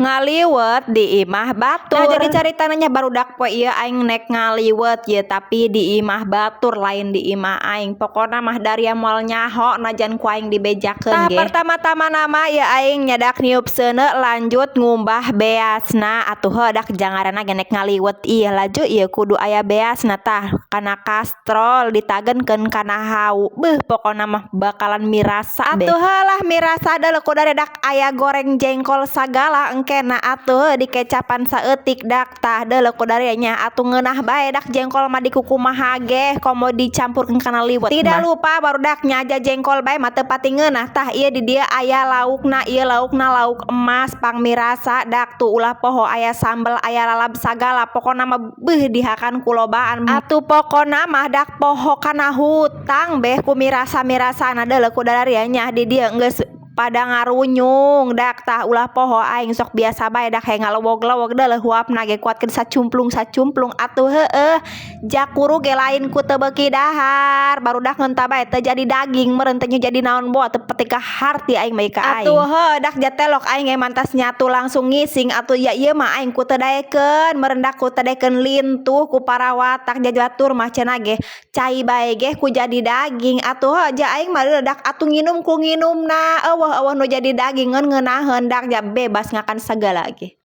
Ngaliwet di imah batur. Nah, jadi caritana nya, barudak, poe ieu aing nek ngaliwet ye, tapi di imah batur, lain di imah aing. Pokona mah daria moal nyaho najan ku aing dibejakeun. Tah, pertama-tama nama ya aing nyadak niup seuneu, lanjut ngumbah beasna atuh. Heuh, dak jangarana ge nek ngaliwet ieu laju ieu kudu aya beasna. Tah, kana kastrol ditagenkeun kana hawu. Beuh, pokona mah bakalan mirasa atuh. Heuh lah, mirasa deuleu ku daredak aya goreng jengkol sagala engkena atuh, dikecapan saeutik dak. Tah, deuleu ku daria nya atuh, ngeunah bae dak jengkol mah dikukumaha ge, komo dicampurkeun kana liwet. Tidak lupa, barudak, nyaja jengkol bae mah teu pati ngeunah. Tah, ieu di dieu aya laukna, ieu laukna lauk emas pangmirasa dak. Tuh, ulah poho aya sambel, aya lalab sagala. Pokona mah beuh, dihakan ku lobaan atuh. Pokona mah dak poho kana hutang beh ku mirasa-mirasana. Deuleu ku dararia nya, di dieu geus pada ngarunyung dak. Tah, ulah poho aing sok biasa bae dak, hayang ngalewog-lewog. Deuleu huapna ge kuatkeun sacumplung-sacumplung atuh. Heueuh, jakuru ge lain ku teu beuki dahar, barudak, ngeunta bae teu jadi daging meureun, teh jadi naon boa teu pati kaharti aing mah ka aing atuh. Heuh dak, jatelok aing ge mantas nyatu langsung ngising atuh. Ya ieu mah aing ku teu daekeun meureun dak, ku teu daekeun lintuh ku parawatak jajatur mah cenah ge cai bae ge ku jadi daging atuh. Heuh, ja aing mah dak atuh nginum ku nginumna eueuh eueuh nu jadi daging, ngeun ngeunaheun dak, ja bebas ngakan sagala ge.